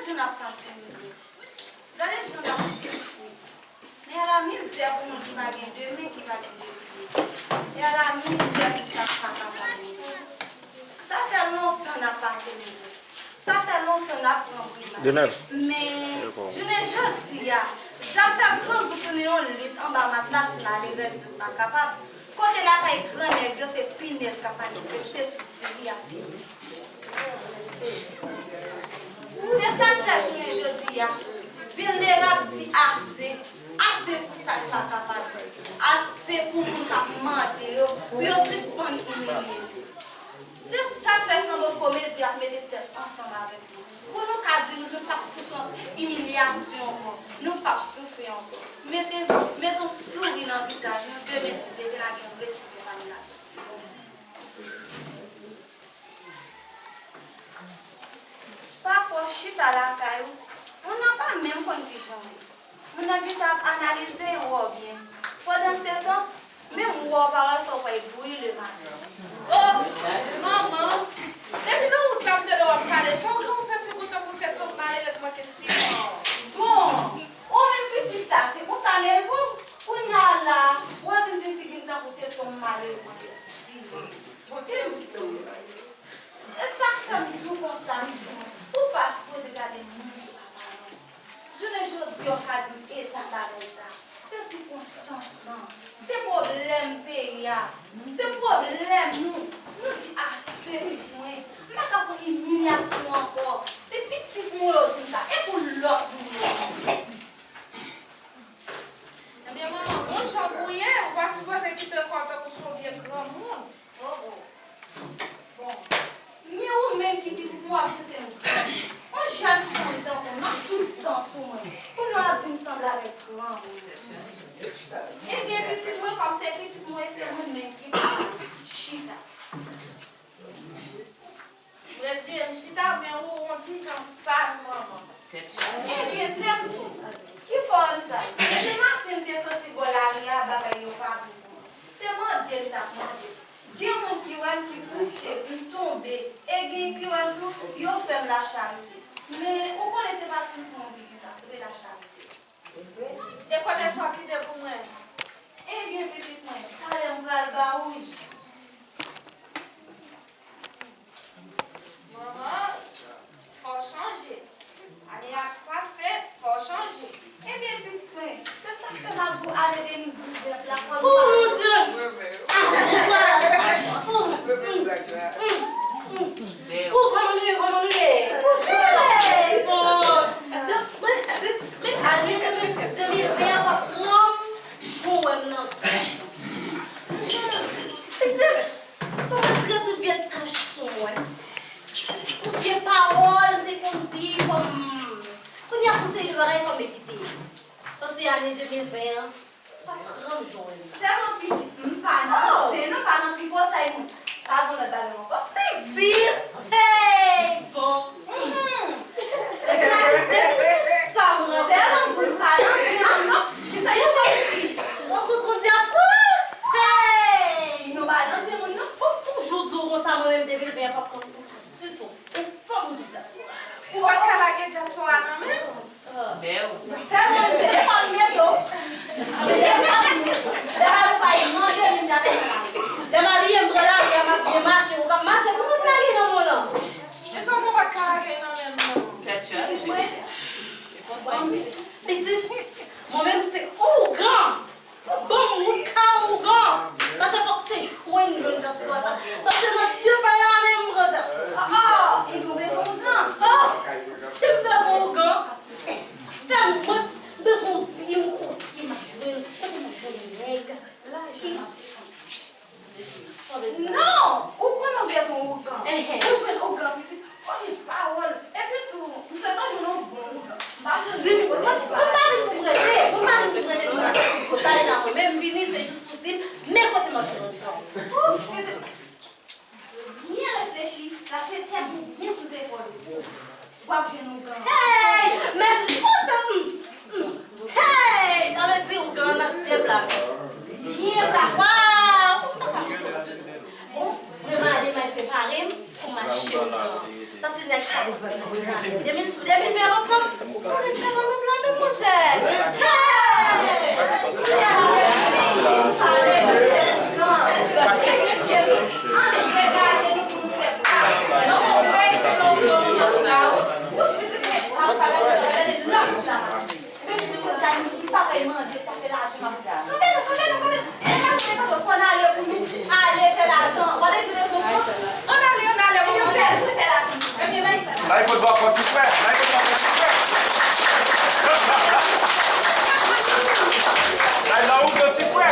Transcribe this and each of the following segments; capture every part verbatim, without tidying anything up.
jan n ap pase mizè. Gade jan n ap soufri. Men ala mizè pou moun ki pa gen de men, ki pa gen de pye. E ala mizè pou sa k pa kapab. Sa fè lontan n ap pase mizè. Sa fè lontan n ap pran bri. Men, jounen jodi a, zafè grangou tounen yon lit anba matla ti malere zòt pa kapab. Kote lakay gran nèg yo, se pinèz k ap manifeste sou diri ak figi. Se sa k fè jounen jodi a, vilnerab di ase, ase pou sa k pa kapab, ase pou moun k ap mande yo, pou yo sispann imilye nou. Se sa k fè Flanbo Komedi ap mete tèt ansanm avèk nou, pou nou ka di nou, nou p ap sou imiliasyon ankò, nou p ap soufri ankò. Mete, mete yon souri nan vizaj nou, demen si Dye vle n a gen yon respe pami lasosyete. Pafwa w chita lakay ou, moun nan pa menm konn kijan w ye. Moun nan gentan ap analize ou wè w byen. Pandansetan, menm ou wè w pa wè sa w fè e bouyi le maten. O, manman! Depi nan wout la m tande w ap pale, sa w gen w fè figi w tankou se tonm malere k manke siman. Bon, ou menm pitit sa, se konsa m elve w? Kounye a la, w ap vin di m figi m tankou se tonm malere k manke siman. Bon, se m ki tonbe. E sa k fè m di w konsa, m di w, ou pa sipoze gade moun sou aparans. Jounen jodi a, w ka di m eta bagay sa. Se sikonstans lan. Se pwoblèm peyi a. Se pwoblèm nou. Nou di ase, pitit mwen. M pa ka pran imilyasyon ankò. Se pitit mwen yo di m sa. E pou lòt moun yo? Ebyen, manman, bon jan pou w ye, ou pa sipoze kite kò w tankou se yon vye granmoun. O, o. Bon, men ou menm ki pitit mwen w ap trete m granmoun. Yon jèn fanm tankou m, m ap fout san sou mwen. Kounye a w ap di m sanble avèk granmoun. Ebyen, pitit mwen, kòm se pitit mwen, se mwen menm ki pou chita. M reziye m chita, men ou on ti jan sal, manman. Ebyen, tè m sou, ki fè w wè m sal? Depi maten m te soti bò lari a, bagay yo pa vle pou mwen. Se mande m t ap mande. Gen moun ki wè m ki pouse, m tonbe, e gen ki wè m tou, yo fè m lacharite. Men, ou konnen se pa tout moun ki gen sa, vre lacharite. E kote sa w kite pou mwen? Ebyen, pitit mwen, talè m pral ba ou wi. Manman, fò w chanje. Ane a pase, fò w chanje. Ebyen, pitit mwen, se sa k fè m ap di w ane de mil diznèf la, fò nou... Oh, mon Dieu! Ah, bonswa! Oh, mm, mm, mm. Oh, kòman nou ye, kòman nou ye? Hey! Bon. Mwen, mwen, mwen, ane de mil ven an p ap pran m, bon, wè m nan. Pitit, kòman dire tout vye tach sou mwen? Tout vye pawòl m te konn di, fò m, kounye a pou seri de bagay fò m evite. Paske ane de mil ven an, pa pran m jwenn. Sèlman pitit, m pa nan zen non, pa nan tripotay moun. Pa gen lòt bagay ankò. Pitit! Hey! Bon. Mm. Sèlman di m pa nan zen moun non. Kisa yo fè isi? Rankontre yon dyaspora? Hey! Nou pa nan zen moun non. Fò m toujou di w konsa, mwen menm de mil ven an p ap konn konsa ditou. E fò m di dyaspora. Ou pa t ka lage dyaspora nan men m? Sèlman se lekòl m mete w. Se lekòl m mete w. Lè w pa mande m, m t ap fè sa. Lè m abiye, m pran lari a, m ap byen mache. Ou k ap mache pou moun lage nan mwen lan. E sa w pa t ka lage nan men m non. Pitit mwen, pitit, mwen menm se ougan. Ban m wout ka ougan. Paske fòk se jwenn jwenn dyaspora sa. Paske nan de bagay la menm m pran dyaspora. Oh, oh, e nou bezwen ougan. Oh, si m bezwen ougan, fè m mwen, m bezwen w di m kote m ap jwenn, kote m ap jwenn nèg ki... Non, ou konnen w bezwen ougan. Pou jwenn ougan pitit, fò gen pawòl. Epi tou, m swete w jwenn yon bon ougan. M pa jwenn... Di m, mwen, mwen pa vin pou prete, mwen pa vin pou prete, nou ka fè tripotay la, mwen menm vini, se jis pou di m, men kote m ap jwenn yon bon pitit. Ouf, pitit. Byen reflechi, plase tèt ou byen sou zepòl ou. Ouf, w ap jwenn ougan. Hey! Mèsi, konsa, mm, mm. Hey! Sa vle di ougan nan tèt la. Byen plase. Waw! Ou pa ka konprann ditou. Bon, mwen m ale, m al prepare m pou mache ougan. Paske nèg Depi, depi men pap kòb, sa nèg fè nan pèp la menm, monchè. Hey! Kounya la, depi pale prezidan. Ann degaje nou pou nou fè plas. Non, ou pa isi non, ou pa nan la. Wouch, pitit mwen, sa pa la, sa pa de lòt sa. Menm di konsa, nou, li pa kay mande, sa fè lajan m ap sa. Kanpe nou, kanpe nou, kanpe nou. E pa se kanpe, fò n ale pou nou ale fè lajan. W ale di rezon pou mwen. Ann ale, ann ale, ebyen, m bezwen fè lajan. Ebyen, n al fè lajan. N al pot bò kont ti frè. N al pot bò kont ti frè. N al nan wout ti frè.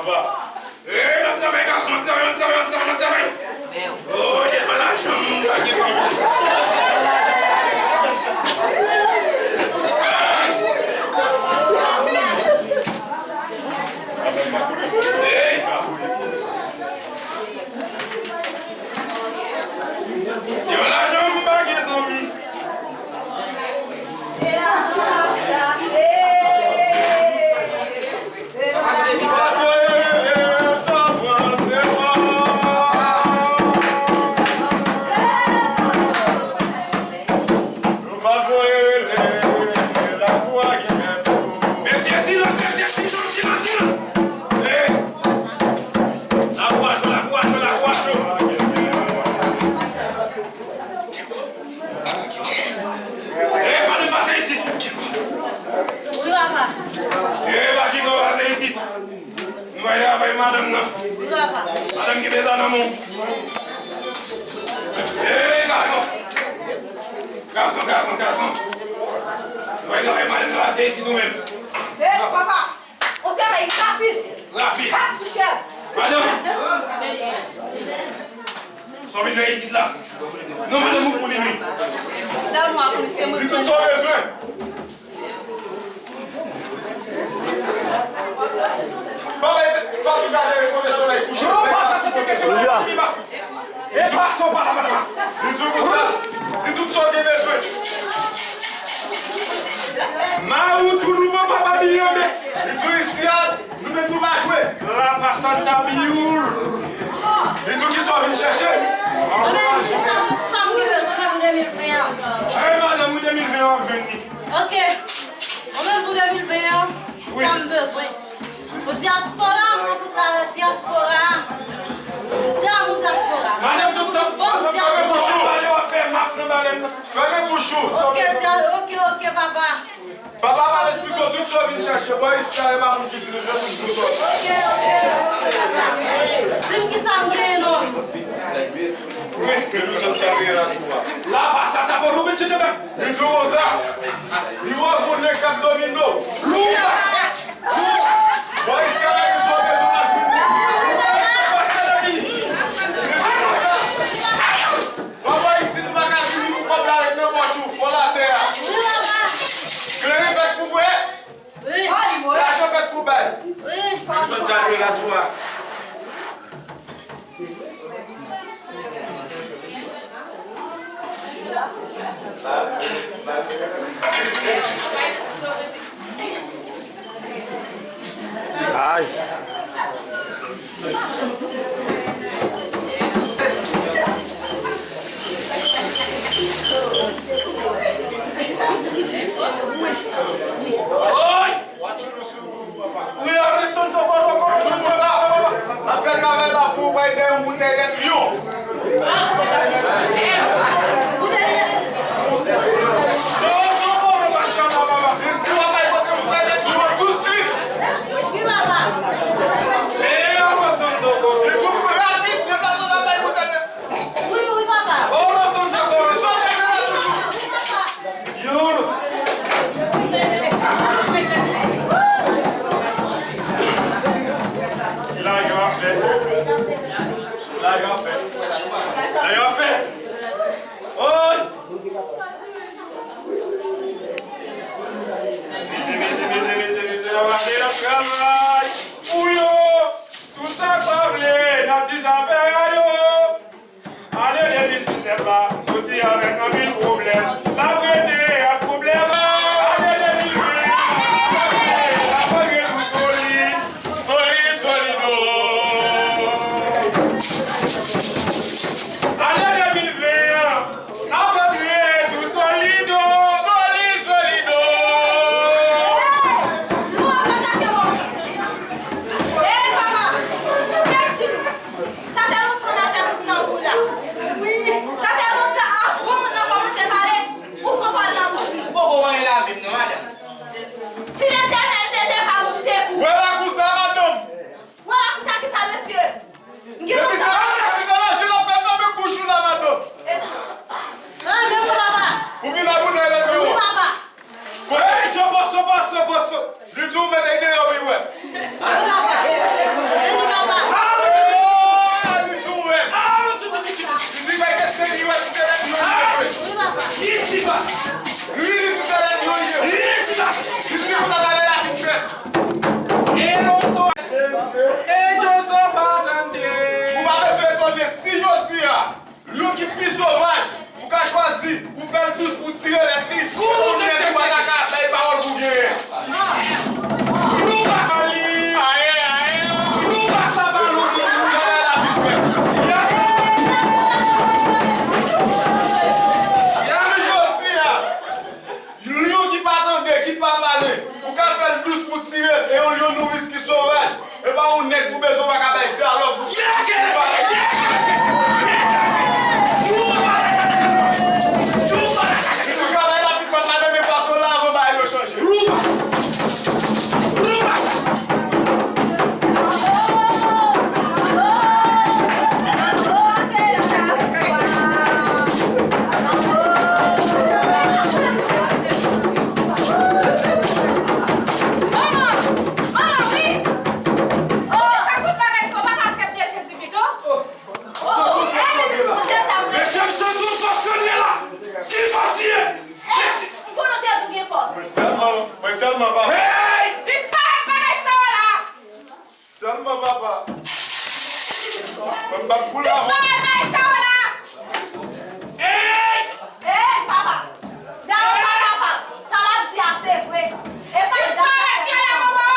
Ey, n ap travay, gason, n ap travay, n ap travay, n ap travay, n ap travay. Oh, tèlman lajan m pa gen zanmi. Ey! Yo lajan m pa gen zanmi. Mesye, silans, mesye, silans, silans, silans. Hey! Lakou a cho, lakou a cho, lakou a cho. Hey, madanm, pase isit. Wi, papa. Hey, Badjiko, pase isit. Nou pral travay madanm nan. Wi, papa. Madanm, kenbe sa nan men w. Hey, gason. Gason, gason, gason. Nou pral travay madanm nan, pase isit ou menm. Hey, papa. On travay rapid. Rapid. Kap ti chèz. Madanm. Sa w vin fè isit la? Non, madanm, ou pou li menm. Sèlman pou li, se mwen. Di tout sa w bezwen. Papa, fas ou gade kote solèy kouche. Non, papa, se te kesyon la. E pa sa w pale, papa. Li di w konsa, di tout sa w gen bezwen. Mawout ou nou papa Biyanbe. Li di w isi a, nou menm nou pa jwe. La pasanta biyoul. Li di w kisa w vin chèche. Mwen menm, mwen chèche sa m gen bezwen pou de mil ven an. Hey, madanm, wi, de mil ven an, w ap jwenn li. Ok. Mwen menm pou de mil ven an, wi, sa m bezwen. Pou dyaspora, mwen pou travay dyaspora. Damou dyaspora. Madanm, nou tann, bon, madanm, fèmen bouch ou. Pale w ap fè map nan balèn nan. Fèmen bouch ou. Ok, dya-, ok, ok, papa. Papa pral esplike w tout sa w vin chèche. Bò isi a, e pa moun ki di nou se moun sou sòl. Ok, ok, ok, papa. Di m kisa m genyen non. Wi, ke nou sòt chèche la tou a. La pasata por un bicho de. Li di w konsa. Li wè w gon nèg k ap domine w. Bò isi a la, li sòt bezwen pa jwenn li. Li di w konsa. Papa, isi nou pa ka vini pou kòb la ret nan pòch ou, fò l atè a. Kleren fèt pou bwè. Lajan fèt pou bay. Menm jan djab yo la tou a. Ay. Oy! Wi, arrestan to koro koro. Di konsa, m ap fè travay la pou ou bay dèyè yon boutèy lèt lyon. Li di w ap bay pote boutèy lèt lyon an tousuit. Wi, papa. Li di w rapid, deplase w ap bay boutèy lèt. Wi, wi, papa. Wi, papa. Youn. Lage w ap fè. Lage w ap fè. Lage w ap fè. Oy! Mezye, mezye, mezye, mezye, mezye, n ap ale nan travay pou yo. Tout sa k pa vle, n ap di zafè a yo. Ane de mil diznèf la soti avèk anpil pwoblèm. N ap rete ak pwoblèm. Ane de mil ven, n ap rezoud solid. Solid, solido. Ane de mil Yon nèg ou bezwen pa ka bay dyalòg. Misye travay la pi fò, madanm e pwason la avan bagay yo chanje. Manman! Manman, wi! Poukisa tout bagay sa, ou pa ka aksepte Jezi pito? Santi w fòs kote la. Mesye, m santi w fòs kote la. Ki fòs li ye? Mesye. M konnen w te di w gen fòs. Mwen sèlman, mwen sèlman, papa. Hey! Disparèt bagay sa yo la! Sèlman, papa. Mwen m p ap boule avè w. Disparèt bagay sa yo la! Hey! Hey, papa! Dayè w pa kapab. Sa l ap di a se vre. E pa disparèt yo la, papa!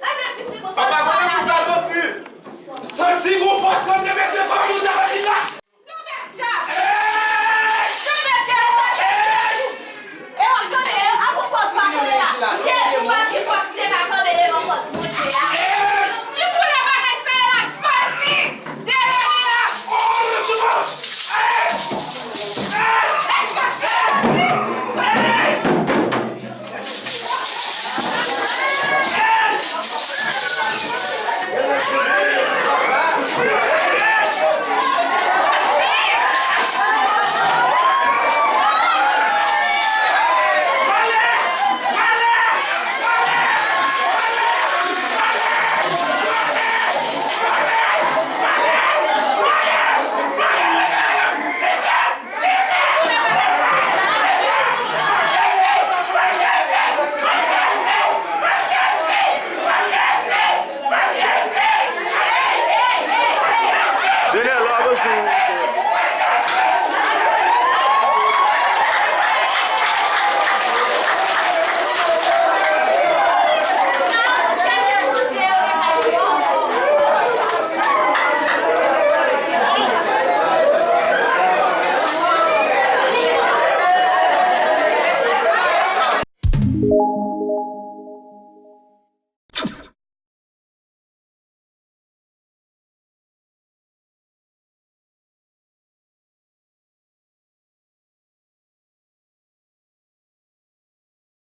Enben, pitit mwen, fò l pa lage. Papa, kote pou sa soti? M santi gon